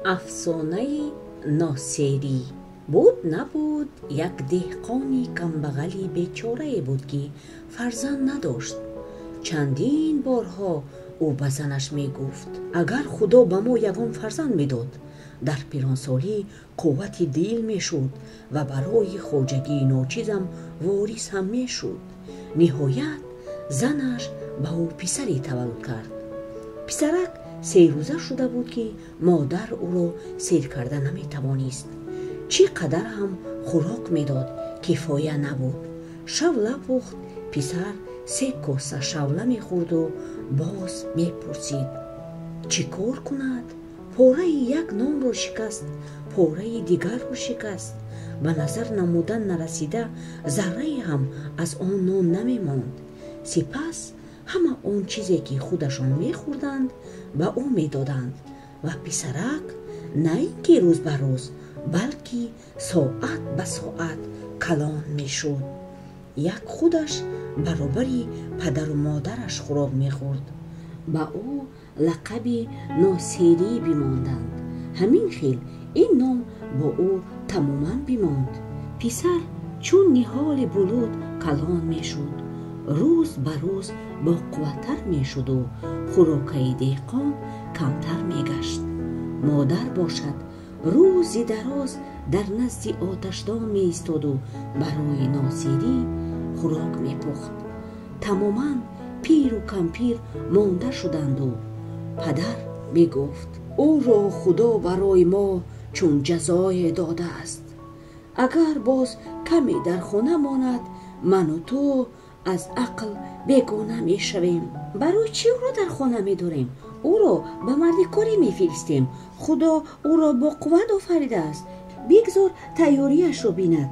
Афсонаи Носерӣ. Буд набуд, як деҳқони камбағали бечорае буд, ки фарзанд надошт. Чандин борҳо ӯ ба занаш мегуфт: «Агар Худо ба мо ягон фарзанд медод, дар пиронсолӣ қуввати дил мешуд ва барои хоҷагии ночизам ворис ҳам мешуд». Ниҳоят, занаш ба ӯ писаре таваллуд кард. Писарак 3 рӯза шуда буд, ки модар ӯро сер карда наметавонист. Чӣ қадар ҳам хӯрок медод, кифоя набуд. Шавла пухт, писар се коса шавла мехӯрду боз мепурсид. Чӣ кор кунад? Пораи як нонро шикаст, пораи дигарро шикаст. Ба назар намудан нарасида, заррае ҳам аз он нон намемонд. Сипас ҳама он чизе, ки худашон мехӯрданд, ба ӯ медоданд ва писарак на ин ки рӯз ба рӯз, балки соат ба соат калон мешуд. Як худаш баробари падару модараш хӯрок мехӯрд. Ба ӯ лақаби Носерӣ бимонданд. Ҳамин хел ин ном бо ӯ тамоман бимонд. Писар чун ниҳоли булут калон мешуд, рӯз ба рӯз боқувваттар мешуду хӯрокаи деҳқон камтар мегашт. Модар бошад, рӯзи дароз дар назди оташдон меистоду барои Носирӣ хӯрок мепухт. Тамоман пиру кампир монда шуданду падар мегуфт: «Ӯро Худо барои мо чун ҷазое додааст. Агар боз каме дар хона монад, ману ту аз ақл бегона мешавем. Барои чӣ ӯро дар хона медорем? Ӯро ба мардикорӣ мефиристем. Худо ӯро бо қувват офаридааст, бигзор тайёрияшро бинад»,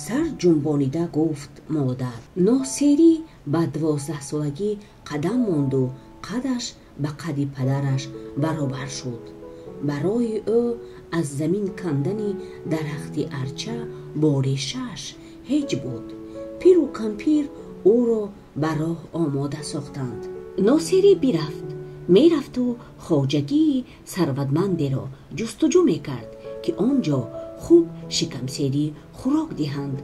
сар ҷунбонида гуфт модар. Носерӣ ба 12-солагӣ қадам монду қадаш ба қади падараш баробар шуд. Барои ӯ аз замин кандани дарахти арча бо решааш ҳеҷ буд. Пиру кампир ӯро ба роҳ омода сохтанд. Носерӣ бирафт. Мерафту хоҷагии сарватмандеро ҷустуҷӯ мекард, ки он ҷо хуб шикамсерӣ хӯрок диҳанд.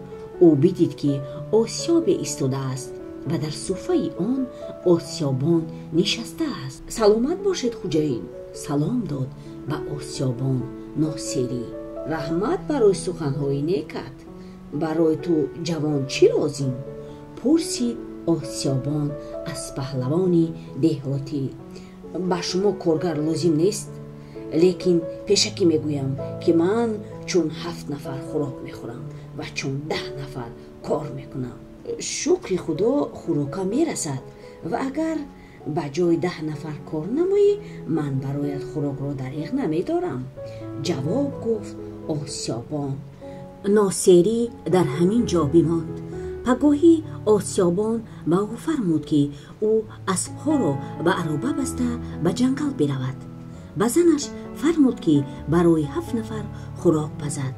Ӯ бидид, ки осиёбе истодааст ва дар суфаи он осиёбон нишастааст. «Саломат бошед, хӯҷаин», салом дод ба осиёбон Носерӣ. «Раҳмат барои суханҳои некат. Барои ту, ҷавон, чӣ лозим?» пурсид осиёбон аз паҳлавони деҳотӣ. «Ба шумо коргар лозим нест, лекин пешакӣ мегӯям, ки ман чун ҳафт нафар хӯрок мехӯрам ва чун 10 нафар кор мекунам. Шукри Худо, хӯрока мерасад ва агар ба ҷои 10 нафар кор намоӣ, ман бароят хӯрокро дареғ намедорам», ҷавоб гуфт осиёбон. Носерӣ дар ҳамин ҷо бимонд. Пагоҳӣ осиёбон ба ӯ фармуд, ки ӯ аспҳоро ба ароба баста ба ҷангал биравад. Ба занаш фармуд, ки барои ҳафт нафар хӯрок пазад.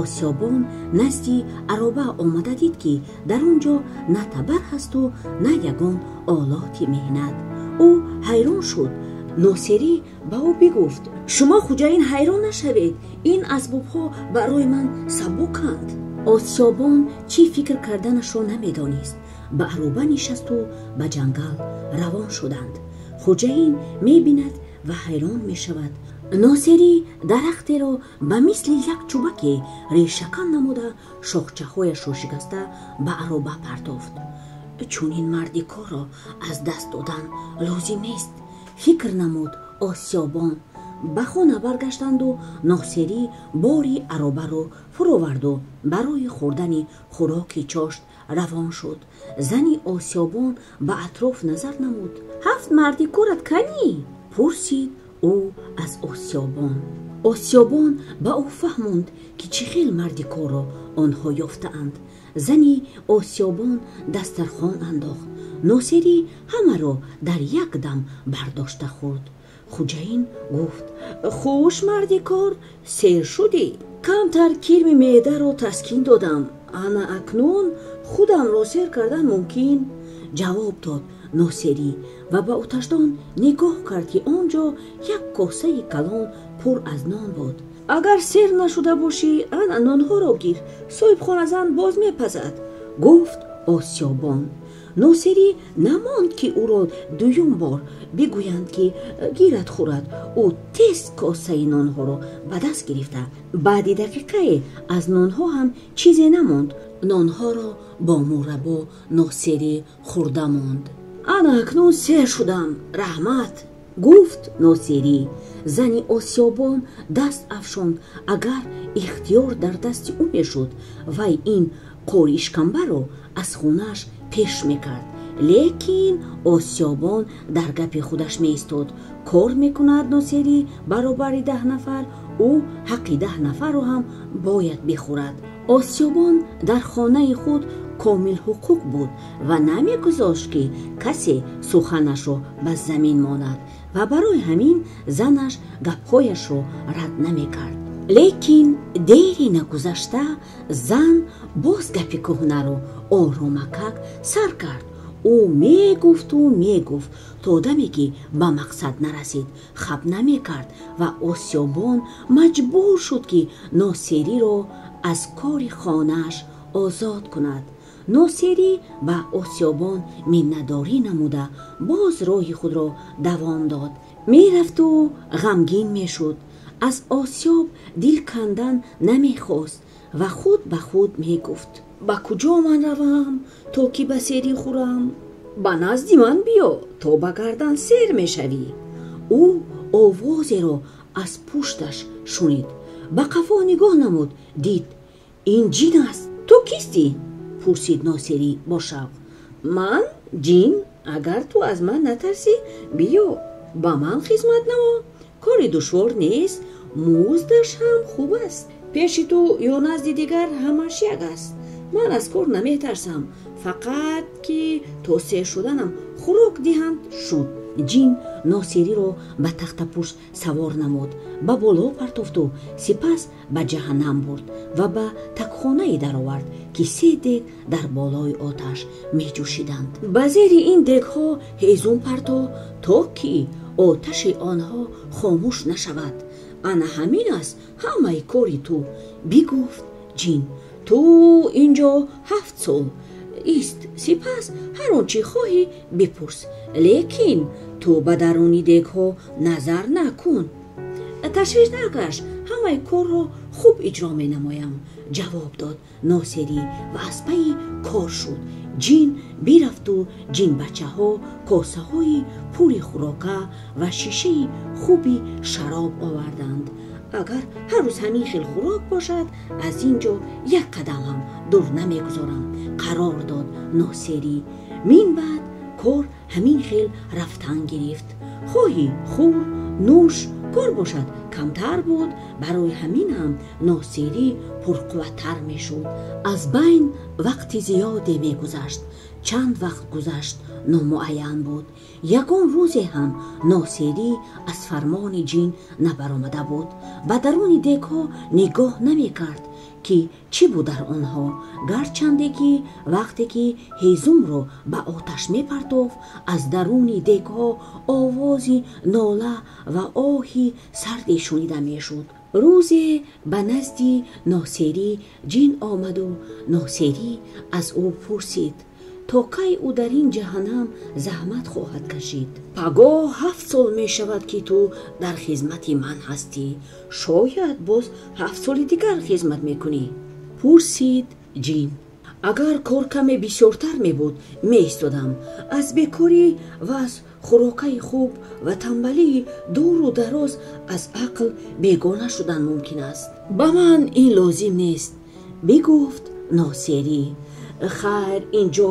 Осиёбон назди ароба омада дид, ки дар он ҷо на табар ҳасту на ягон олоти меҳнат. Ӯ ҳайрон шуд. Носерӣ ба ӯ бигуфт: «Шумо, хӯҷаин, ҳайрон нашавед, ин асбобҳо барои ман сабуканд». Осиёбон чӣ фикр карданашро намедонист. Ба ароба нишасту ба ҷангал равон шуданд. Хӯҷаин мебинад ва ҳайрон мешавад. Носерӣ дарахтеро ба мисли як чӯбаке решакан намуда, шохчаҳояшро шикаста ба ароба партофт. «Чунин марди корро аз даст додан лозим нест», фикр намуд осиёбон. Ба хона баргаштанду Носерӣ бори аробаро фуроварду барои хӯрдани хӯроки чошт равон шуд. Зани осиёбон ба атроф назар намуд. «Ҳафт марди корат канӣ?» пурсид ӯ аз осиёбон. Осиёбон ба ӯ фаҳмонд, ки чӣ хел марди корро онҳо ёфтаанд. Зани осиёбон дастархон андохт. Носерӣ ҳамаро дар як дам бардошта хӯрд. Хӯҷаин гуфт: «Хуш, марди кор, сер шудӣ. Камтар кирми меъдаро таскин додам, ана акнун худамро сер кардан мумкин», ҷавоб дод Носерӣ ва ба оташдон нигоҳ кард, ки он ҷо як косаи калон пур аз нон буд. Агар сер нашуда бошӣ, ана нонҳоро гир, соҳибхоназан боз мепазад, гуфт осиёбон. Носирӣ намонд, ки ӯро дуюм бор бигӯянд, ки гирад хӯрад. Ӯ тез косаи нонҳоро ба даст гирифта, баъди дақиқае аз нонҳо ҳам чизе намонд. Нонҳоро бо мураббо Носирӣ хӯрда монд. Ана акнун сер шудам, раҳмат, гуфт Носирӣ. Зани осиёбон даст афшонд. Агар ихтиёр дар дасти ӯ мешуд, вай ин қоришкамбаро аз хонааш пеш мекард. Лекин осиёбон дар гапи худаш меистод. Кор мекунад Носирӣ баробари 10 нафар, ӯ ҳаққи 10 нафарро ҳам бояд бихӯрад. Осиёбон дар хонаи худ комилҳуқуқ буд ва намегузошт, ки касе суханашро ба замин монад, ва барои ҳамин занаш гапҳояшро рад намекард. Лекин дери нагузашта зан боз гапи кӯҳнаро оромакак сар кард. Ӯ мегуфту мегуфт, то даме ки ба мақсад нарасид, хаб намекард ва осиёбон маҷбур шуд, ки Носириро аз кори хонааш озод кунад. Носирӣ ба осиёбон миннатдорӣ намуда, боз роҳи худро давом дод. Мерафту ғамгин мешуд. Аз осиёб дил кандан намехост ва худ ба худ мегуфт: ба куҷо ман равам, то ки ба серӣ хӯрам? Ба назди ман биё, то ба гардан сер мешавӣ. Ӯ овозеро аз пушташ шунид. Ба қафо нигоҳ намуд, дид ин ҷин аст. Ту кистӣ? Пурсид Носирӣ бо шавқ. Ман ҷин. Агар ту аз ман натарсӣ, биё ба ман хизмат намо. Кори душвор нест, муздаш ҳам хуб аст. Пеши ту ё назди дигар ҳамаш як аст. Ман аз кор наметарсам, фақат ки то сер шуданам хӯрок диҳанд шуд. Ҷин Носириро ба тахтапушт савор намуд, ба боло партофту сипас ба ҷаҳаннам бурд ва ба тагхонае даровард, ки 3 дег дар болои оташ меҷӯшиданд. Ба зери ин дегҳо ҳезум парто, то ки оташи онҳо хомӯш нашавад. Ана ҳамин аст ҳамаи кори ту, бигуфт ҷин. Ту инҷо 7 сол ист, сипас ҳар он чӣ хоҳӣ бипурс, лекин ту ба даруни дегҳо назар накун. Ташвиш накаш, ҳамаи корро хуб иҷро менамоям, ҷавоб дод Носирӣ ва аз пайи кор шуд. Ҷин бирафту ҷинбачаҳо косаҳои пури хӯрока ва шишаи хуби шароб оварданд. Агар ҳар рӯз ҳамин хел хӯрок бошад, аз ин ҷо як қадам ҳам дур намегузорам, қарор дод Носирӣ. Мин баъд кор ҳамин хел рафтан гирифт. Хоҳӣ хӯр, нӯш, кор бошад камтар буд. Барои ҳамин ҳам Носирӣ пурқувваттар мешуд. Аз байн вақти зиёде мегузашт. Чанд вақт гузашт номуайян буд. Ягон рӯзе ҳам Носирӣ аз фармони ҷин набаромада буд. Ба даруни дегҳо нигоҳ намекард, ки чӣ буд дар онҳо. Гарчанде ки вақте ки ҳезумро ба оташ мепартофт, аз даруни дегҳо овози нола ва оҳи сарде шунида мешуд. Рӯзе ба назди Носирӣ ҷин омаду Носирӣ аз ӯ пурсид, то кай ӯ дар ин ҷаҳаннам заҳмат хоҳад кашид. Пагоҳ 7 сол мешавад, ки ту дар хизмати ман ҳастӣ. Шояд боз 7 соли дигар хизмат мекунӣ, пурсид ҷин. Агар кор каме бисёртар мебуд, меистодам. Аз бекорӣ ва аз хӯрокаи хуб ва тамбалии дуру дароз аз ақл бегона шудан мумкин аст. Ба ман ин лозим нест, бигуфт Носирӣ. Хайр, инҷо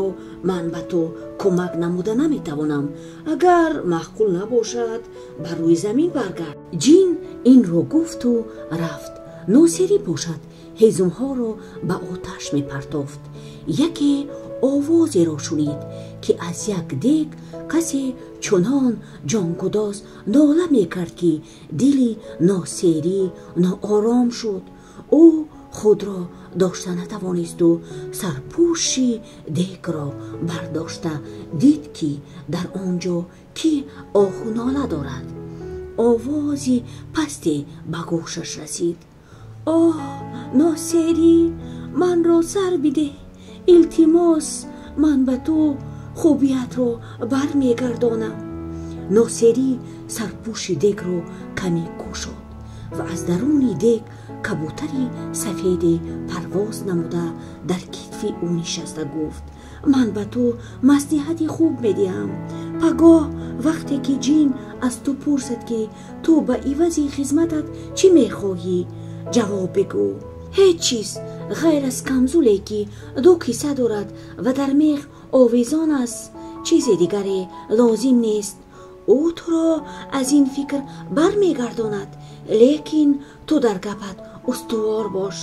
ман ба ту кӯмак намуда наметавонам. Агар маъқул набошад, ба рӯи замин баргард. Ҷин инро гуфту рафт. Носирӣ бошад ҳезумҳоро ба оташ мепартофт. Яке овозеро шунид, ки аз як дег касе чунон ҷонгудоз нола мекард, ки дили Носирӣ ноором шуд. Ӯ худро дошта натавонисту сарпӯши дегро бардошта дид, ки дар он ҷо кӣ оҳу нола дорад. Овози пасте ба гӯшаш расид. Оҳ, Носерӣ, манро сар бидеҳ, илтимос, ман ба ту хубиятро бармегардонам. Носерӣ сарпӯши дегро каме кушод ва аз даруни дег кабутари сафеде парвоз намуда дар китфи ӯ нишаста гуфт: ман ба ту маслиҳати хуб медиҳам. Пагоҳ вақте ки ҷин аз ту пурсад, ки ту ба ивази хизматат чӣ мехоҳӣ, ҷавоб бигӯ: ҳеҷ чиз ғайр аз камзуле, ки ду киса дорад ва дар мех овезон аст, чизе дигаре лозим нест. Ӯ туро аз ин фикр бармегардонад, лекин ту дар гапат устувор бош.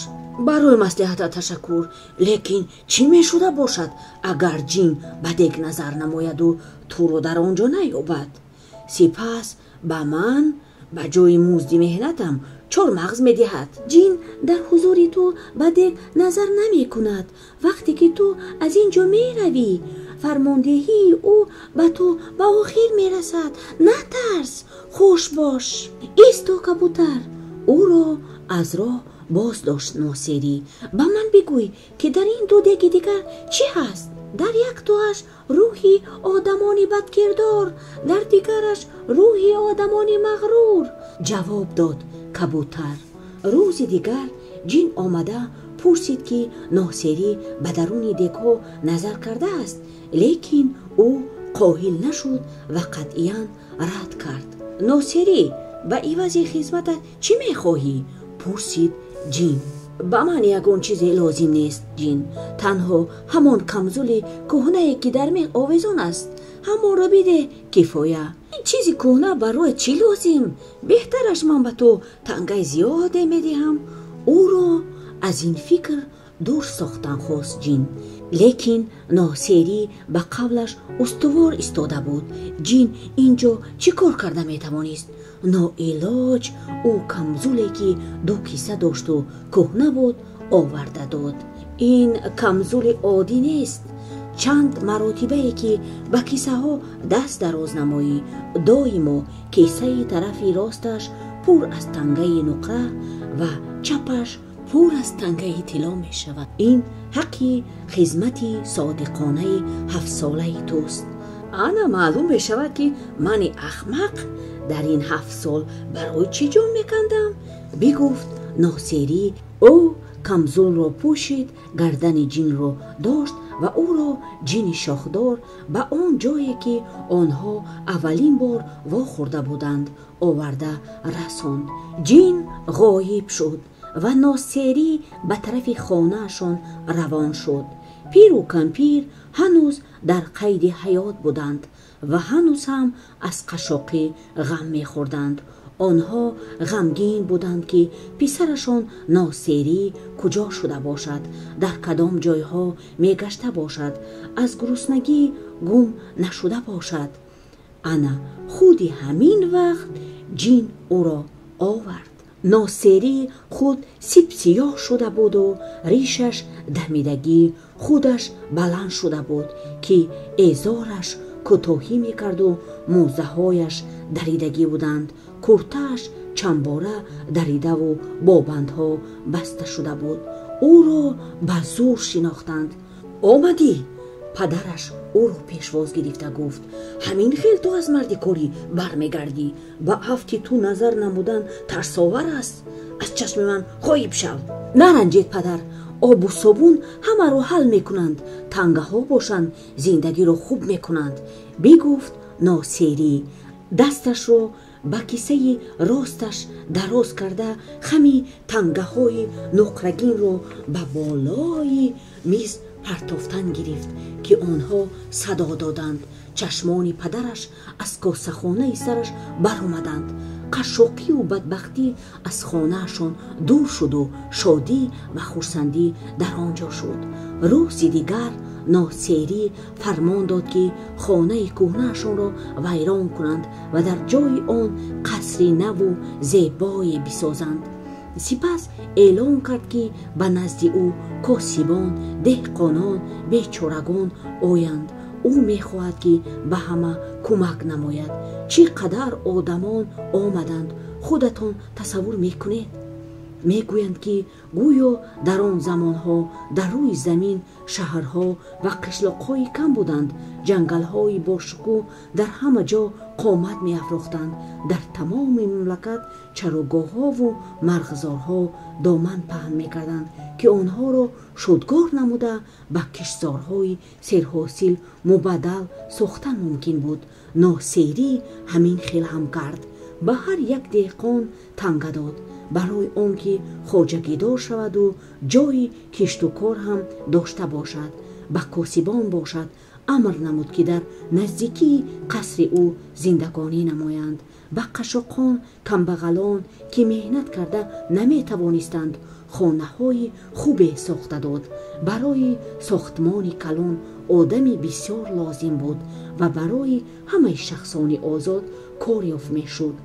Барои маслиҳатат ташаккур, лекин чӣ мешуда бошад, агар ҷин ба дег назар намояду туро дар он ҷо наёбад? Сипас ба ман ба ҷои музди меҳнатам чормағз медиҳад. Ҷин дар ҳузури ту ба дег назар намекунад. Вақте ки ту аз ин ҷо меравӣ, фармондеҳии ӯ ба ту ба охир мерасад. Натарс, хуш бош. Исто, кабутар! Ӯро аз роҳ боз дошт Носерӣ. Ба ман бигӯй, ки дар ин ду деги дигар чӣ ҳаст? Дар яктоаш рӯҳи одамони бадкирдор, дар дигараш рӯҳи одамони мағрур, ҷавоб дод кабутар. Рӯзи дигар ҷин омада пурсид, ки Носерӣ ба даруни дегҳо назар кардааст, лекин ӯ қоҳил нашуд ва қатъиян рад кард. Носерӣ, ба ивази хизматат чӣ мехоҳӣ? Пурсид ҷин. Ба ман ягон чизе лозим нест, ҷин. Танҳо ҳамон камзули кӯҳнае, ки дар мех овезон аст, ҳамонро бидеҳ, кифоя. Ин чизи кӯҳна барои чӣ лозим? Беҳтараш ман ба ту тангаи зиёде медиҳам. Ӯро аз ин фикр дур сохтан хост ҷин. Лекин Носерӣ ба қавлаш устувор истода буд. Ҷин ин ҷо чӣ кор карда метавонист? Ноилоҷ ӯ камзуле, ки ду киса дошту кӯҳна буд, оварда дод. Ин камзули оддӣ нест. Чанд маротибае ки ба кисаҳо даст дароз намоӣ, доимо кисаи тарафи росташ пур аз тангаи нуқра ва чапаш пур аз тангаи тилло мешавад. Ин ҳаққи хизмати содиқонаи ҳафтсолаи туст. Ана маълум мешавад, ки мани ахмақ дар ин 7 сол барои чӣ ҷон мекандам, бигуфт Носерӣ. Ӯ камзулро пӯшид, гардани ҷинро дошт ва ӯро ҷини шохдор ба он ҷое, ки онҳо аввалин бор вохӯрда буданд, оварда расонд. Ҷин ғоиб шуд ва Носерӣ ба тарафи хонаашон равон шуд. Пиру кампир ҳанӯз дар қайди ҳаёт буданд ва ҳанӯз ҳам аз қашоқӣ ғам мехӯрданд. Онҳо ғамгин буданд, ки писарашон Носерӣ куҷо шуда бошад, дар кадом ҷойҳо мегашта бошад, аз гуруснагӣ гум нашуда бошад. Ана худи ҳамин вақт ҷин ӯро овард. Носерӣ худ сипсиёҳ шуда буду ришаш дамидагӣ худаш баланд шуда буд, ки эзораш кӯтоҳӣ мекарду мӯзаҳояш даридагӣ буданд. Куртааш чандбора даридаву бо бандҳо баста шуда буд. Ӯро ба зур шинохтанд. Омадӣ? Падараш ӯро пешвоз гирифта гуфт: ҳамин хел ту аз мардикорӣ бармегардӣ. Ба афти ту назар намудан тарсовар аст. Аз чашми ман ғоиб шав. Наранҷед, падар, обу собун ҳамаро ҳал мекунанд, тангаҳо бошанд зиндагиро хуб мекунанд, бигуфт Носерӣ. Дасташро ба кисаи росташ дароз карда хами тангаҳои нуқрагинро ба болои миз партофтан гирифт, ки онҳо садо доданд. Чашмони падараш аз косахонаи сараш баромаданд. Қашшоқию бадбахтӣ аз хонаашон дур шуду шодӣ ва хурсандӣ дар он ҷо шуд. Рӯзи дигар Носерӣ фармон дод, ки хонаи кӯҳнаашонро вайрон кунанд ва дар ҷои он қасри наву зебое бисозанд. Сипас эълон кард, ки ба назди ӯ косибон, деҳқонон, бечорагон оянд. Ӯ мехоҳад, ки ба ҳама кӯмак намояд. Чӣ қадар одамон омаданд, худатон тасаввур мекунед? Мегӯянд, ки гӯё дар он замонҳо дар рӯи замин шаҳрҳо ва қишлоқҳои кам буданд. Ҷангалҳои бошукӯҳ дар ҳама ҷо қомат меафрохтанд. Дар тамоми мамлакат чарогоҳҳову марғзорҳо доман паҳн мекарданд, ки онҳоро шудгор намуда ба киштзорҳои серҳосил мубаддал сохтан мумкин буд. Носерӣ ҳамин хел ҳам кард. Ба ҳар як деҳқон танга дод, барои он ки хоҷагидор шаваду ҷойи киштукор ҳам дошта бошад. Ба косибон бошад амр намуд, ки дар наздикии қасри ӯ зиндагонӣ намоянд. Ба қашшоқон, камбағалон, ки меҳнат карда наметавонистанд, хонаҳои хубе сохта дод. Барои сохтмони калон одами бисёр лозим буд ва барои ҳамаи шахсони озод кор ёфт мешуд.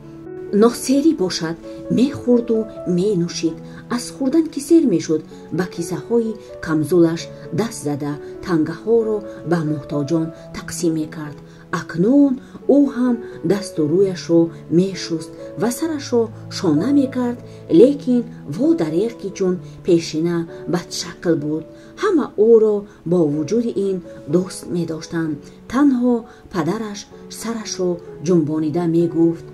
Носерӣ бошад мехӯрду менӯшид. Аз хӯрдан ки сер мешуд, ба кисаҳои камзулаш даст зада тангаҳоро ба муҳтоҷон тақсим мекард. Акнун ӯ ҳам дасту рӯяшро мешуст ва сарашро шона мекард, лекин во дареғ, ки чун пешина бадшакл буд. Ҳама ӯро бо вуҷуди ин дӯст медоштанд. Танҳо падараш сарашро ҷунбонида мегуфт: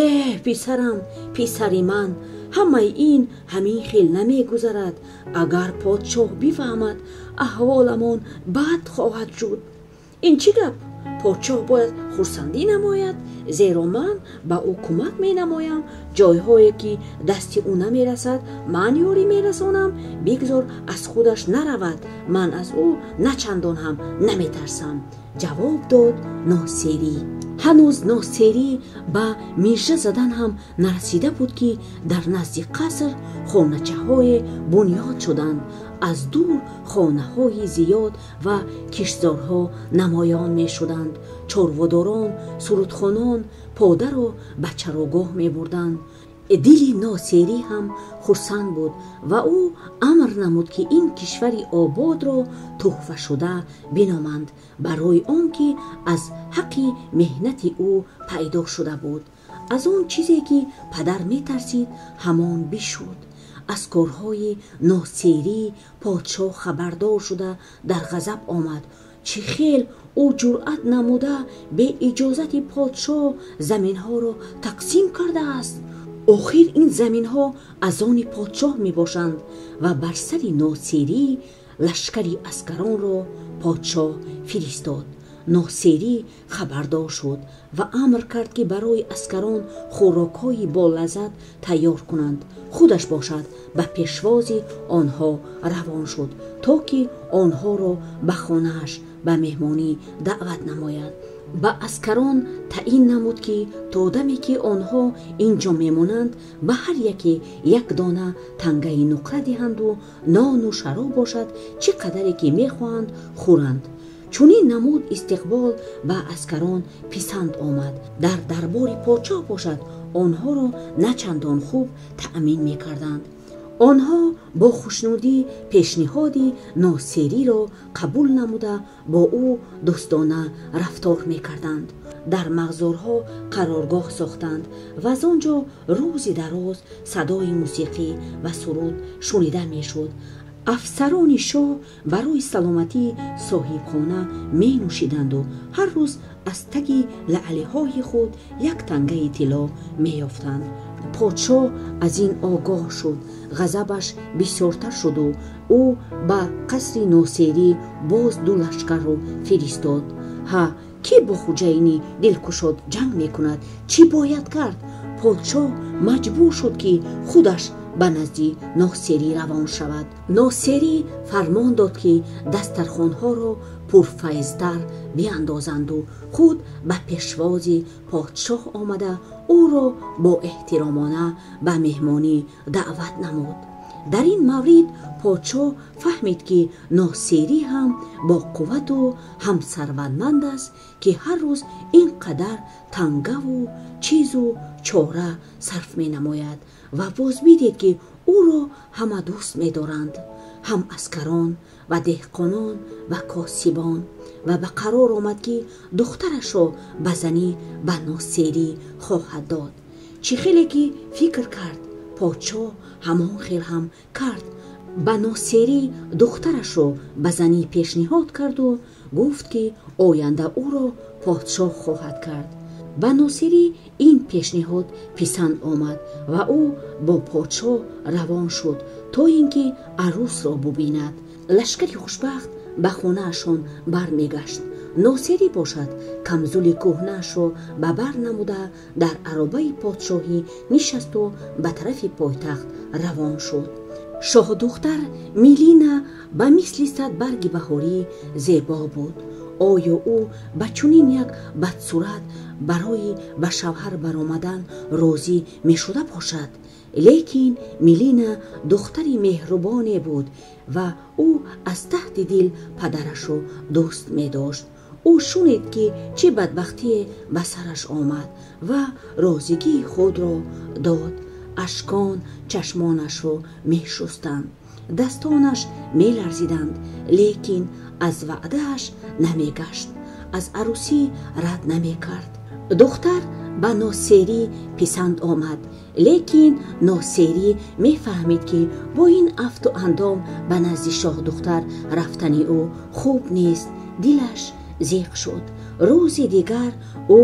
«Эҳ, писарам, писари ман, ҳамаи ин ҳамин хел намегузарад. Агар подшоҳ бифаҳмад, аҳволамон бад хоҳад шуд». «Ин чӣ гап? Подшоҳ бояд хурсандӣ намояд, зеро ман ба ӯ кӯмак менамоям. Ҷойҳое ки дасти ӯ намерасад, ман ёрӣ мерасонам. Бигзор аз худаш наравад, ман аз ӯ начандон ҳам наметарсам», ҷавоб дод Носерӣ. Ҳанӯз Носерӣ ба мижа задан ҳам нарасида буд, ки дар назди қаср хоначаҳое бунёд шуданд. Аз дур хонаҳои зиёд ва киштзорҳо намоён мешуданд. Чорводорон, сурудхонон подаро ба чарогоҳ мебурданд. Дили Носерӣ ҳам хурсанд буд ва ӯ амр намуд, ки ин кишвари ободро тӯҳфашуда биноманд, барои он ки аз ҳаққи меҳнати ӯ пайдо шуда буд. Аз он чизе ки падар метарсид, ҳамон бишуд. Аз корҳои Носерӣ подшоҳ хабардор шуда дар ғазаб омад. Чӣ хел ӯ ҷуръат намуда бе иҷозати подшоҳ заминҳоро тақсим кардааст? Охир ин заминҳо аз они подшоҳ мебошанд. Ва бар сари Носерӣ лашкари аскаронро подшоҳ фиристод. Носерӣ хабардор шуд ва амр кард, ки барои аскарон хӯрокҳои болаззат тайёр кунанд. Худаш бошад ба пешвози онҳо равон шуд, то ки онҳоро ба хонааш ба меҳмонӣ даъват намояд. Ба аскарон таъин намуд, ки то даме ки онҳо ин ҷо мемонанд, ба ҳар яке як дона тангаи нуқра диҳанду нону шароб бошад чӣ қадаре ки мехоҳанд хӯранд. Чунин намуд истиқбол ба аскарон писанд омад. Дар дарбори подшоҳ бошад онҳоро начандон хуб таъмин мекарданд. Онҳо бо хушнудӣ пешниҳоди Носериро қабул намуда бо ӯ дӯстона рафтор мекарданд. Дар мағзорҳо қароргоҳ сохтанд ва аз он ҷо рӯзи дароз садои мусиқӣ ва суруд шунида мешуд. Афсарони шоҳ барои саломатии соҳибхона менӯшиданду ҳар рӯз аз таги лаълиҳои худ як тангаи тилло меёфтанд. Подшоҳ аз ин огоҳ шуд, ғазабаш бисёртар шуду ӯ ба қасри Носерӣ боз ду лашкарро фиристод. Ҳа, кӣ бо хуҷаини дилкушод ҷанг мекунад? Чӣ бояд кард? Подшоҳ маҷбур шуд, ки худаш ба назди Носерӣ равон шавад. Носерӣ фармон дод, ки дастархонҳоро пурфайзтар биандозанду худ ба пешвози подшоҳ омада ӯро бо эҳтиромона ба меҳмонӣ даъват намуд. Дар ин маврид подшоҳ фаҳмид, ки Носерӣ ҳам бо қуввату ҳам сарватманд аст, ки ҳар рӯз ин қадар тангаву чизу чора сарф менамояд, ва боз бидед, ки ӯро ҳама дӯст медоранд. Ҳам аскарон ва деҳқонон ва косибон, ва ба қарор омад, ки духтарашро ба занӣ ба Носерӣ хоҳад дод. Чӣ хеле ки фикр кард, подшоҳ ҳамон хел ҳам кард. Ба Носерӣ духтарашро ба занӣ пешниҳод карду гуфт, ки оянда ӯро подшоҳ хоҳад кард. Ба Носирӣ ин пешниҳод писанд омад ва ӯ бо подшоҳ равон шуд, то ин ки арӯсро бубинад. Лашкари хушбахт ба хонаашон бармегашт. Носирӣ бошад, камзули кӯҳнаашро ба бар намуда, дар аробаи подшоҳӣ нишасту ба тарафи пойтахт равон шуд. Шоҳдухтар Милина ба мисли садбарги баҳорӣ зебо буд. Оё ӯ ба чунин як бадсурат барои ба шавҳар баромадан розӣ мешуда бошад? Лекин Милина духтари меҳрубоне буд ва ӯ аз таҳти дил падарашро дӯст медошт. Ӯ шунид, ки чӣ бадбахтие ба сараш омад, ва розигии худро дод. Ашкон чашмонашро мешустанд, дастонаш меларзиданд, лекин аз ваъдааш намегашт, аз арӯсӣ рад намекард. Духтар ба Носерӣ писанд омад, лекин Носерӣ мефаҳмид, ки бо ин афту андом ба назди шоҳдухтар рафтани ӯ хуб нест. Дилаш зиқ шуд. Рӯзи дигар ӯ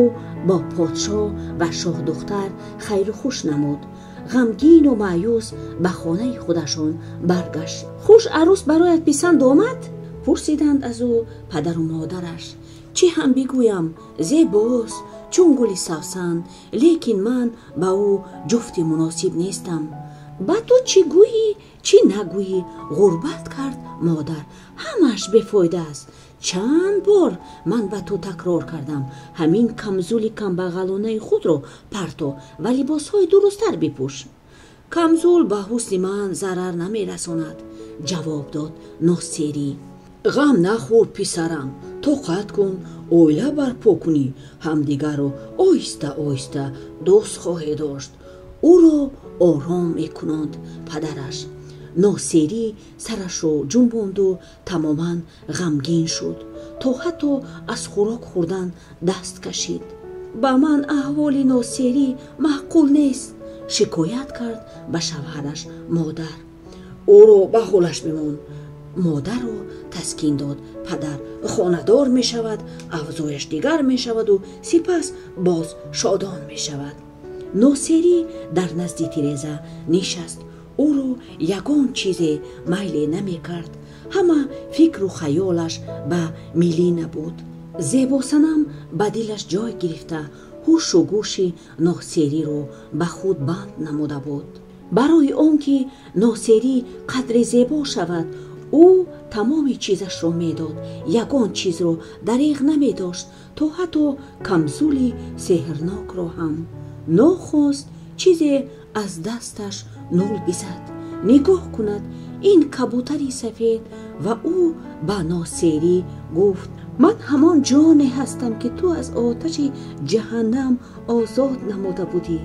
бо подшоҳ ва шоҳдухтар хайру хуш намуд, ғамгину маъюс ба хонаи худашон баргашт. Хуш, арӯс барояд писанд омад? Пурсиданд аз ӯ падару модараш. Чӣ ҳам бигӯям, зебост чун гули савсан, лекин ман ба ӯ ҷуфти муносиб нестам. Ба ту чӣ гӯӣ, чӣ нагӯӣ, ғурбат кард модар, ҳамааш бефоида аст. Чанд бор ман ба ту такрор кардам: ҳамин камзули камбағалонаи худро парто ва либосҳои дурусттар бипӯш. Камзул ба ҳусни ман зарар намерасонад, ҷавоб дод Носерӣ. Ғам нахӯр, писарам, тоқат кун, оила барпо кунӣ, ҳамдигарро оҳиста оҳиста дӯст хоҳед дошт, ӯро ором мекунонд падараш. Носерӣ сарашро ҷунбонду тамоман ғамгин шуд, то ҳатто аз хӯрок хӯрдан даст кашид. Ба ман аҳволи Носерӣ маъқул нест, шикоят кард ба шавҳараш модар. Ӯро ба ҳолаш бимон, модарро таскин дод падар. Хонадор мешавад, авзояш дигар мешаваду сипас боз шодон мешавад. Носерӣ дар назди тиреза нишаст. Ӯро ягон чизе майле намекард. Ҳама фикру хаёлаш ба Милина буд. Зебосанам ба дилаш ҷой гирифта, ҳушу гӯши Носериро ба худ банд намуда буд. Барои он ки Носерӣ қадре зебо шавад, ӯ тамоми чизашро медод, ягон чизро дареғ намедошт, то ҳатто камзули сеҳрнокро ҳам. Нохост чизе аз дасташ нул бизад. Нигоҳ кунад, ин кабутари сафед, ва ӯ ба Носерӣ гуфт: ман ҳамон ҷоне ҳастам, ки ту аз оташи ҷаҳаннам озод намуда будӣ.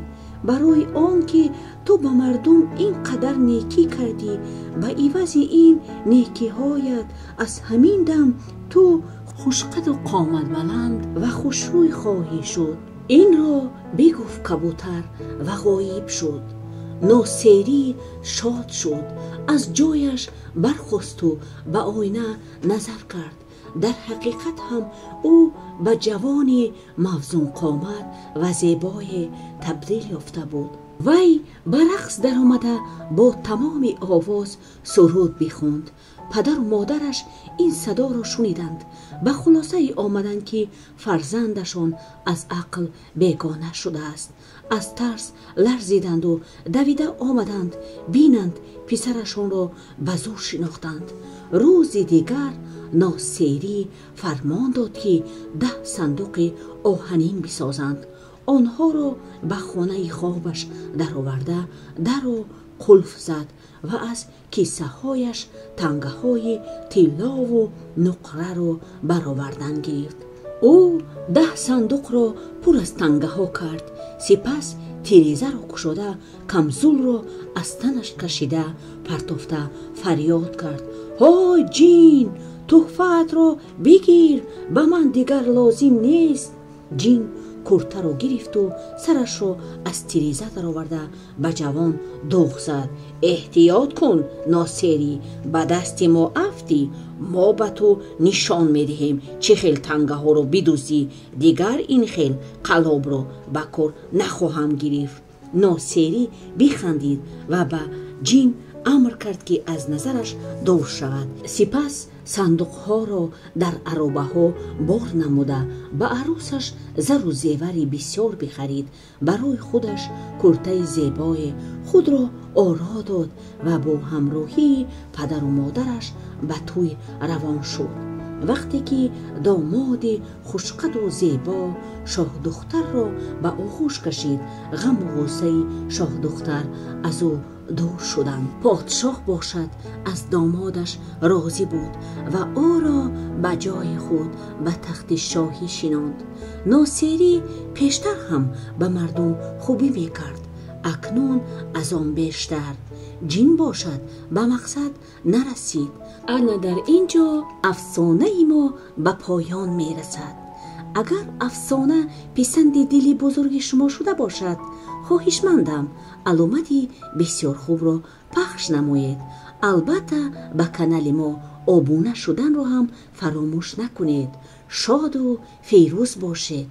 Барои он ки ту ба мардум ин қадар некӣ кардӣ, ба ивази ин некиҳоят аз ҳамин дам ту хушқаду қоматбаланд ва хушрӯй хоҳӣ шуд. Инро бигуфт кабутар ва ғоиб шуд. Носерӣ шод шуд, аз ҷояш бархосту ба оина назар кард. Дар ҳақиқат ҳам ӯ ба ҷавони мавзунқомат ва зебое табдил ёфта буд. Вай ба рақс даромада, бо тамоми овоз суруд бихонд. Падару модараш ин садоро шуниданд, ба хулосае омаданд, ки фарзандашон аз ақл бегона шудааст. Аз тарс ларзиданду давида омаданд бинанд, писарашонро ба зур шинохтанд. Рӯзи дигар Носерӣ фармон дод, ки 10 сандуқи оҳанин бисозанд. Онҳоро ба хонаи хобаш дароварда, даро қулф зад ва аз киссаҳояш тангаҳои тиллову нуқраро баровардан гирифт. Ӯ 10 сандуқро пур аз тангаҳо кард. Сипас тирезаро кушода, камзулро аз танаш кашида партофта фарёд кард: «Ҳой ҷин, тӯҳфаатро бигир, ба ман дигар лозим нест». Ҷин куртаро гирифту сарашро аз тиреза дароварда ба ҷавон дуғ зад: «Эҳтиёт кун, Носерӣ, ба дасти мо афтӣ, мо ба ту нишон медиҳем, чӣ хел тангаҳоро бидуздӣ. Дигар ин хел қаллобро ба кор нахоҳам гирифт». Носерӣ бихандид ва ба ҷин амр кард, ки аз назараш дур шавад. Сипас сандуқҳоро дар аробаҳо бор намуда, ба арӯсаш зару зевари бисёр бихарид, барои худаш куртаи зебое, худро оро дод ва бо ҳамроҳии падару модараш ба тӯй равон шуд. Вақте ки домоди хушқаду зебо шоҳдухтарро ба оғӯш кашид, ғаму ғуссаи шоҳдухтар аз ӯ дур шуданд. Подшоҳ бошад, аз домодаш розӣ буд ва ӯро ба ҷои худ ба тахти шоҳӣ шинонд. Носерӣ пештар ҳам ба мардум хубӣ мекард, акнун аз он бештар. Ҷин бошад, ба мақсад нарасид. Ана дар ин ҷо афсонаи мо ба поён мерасад. Агар афсона писанди дили бузурги шумо шуда бошад, хоҳишмандам, аломати бисёр хубро пахш намоед. Албатта, ба канали мо обуна шуданро ҳам фаромӯш накунед. Шоду фирӯз бошед.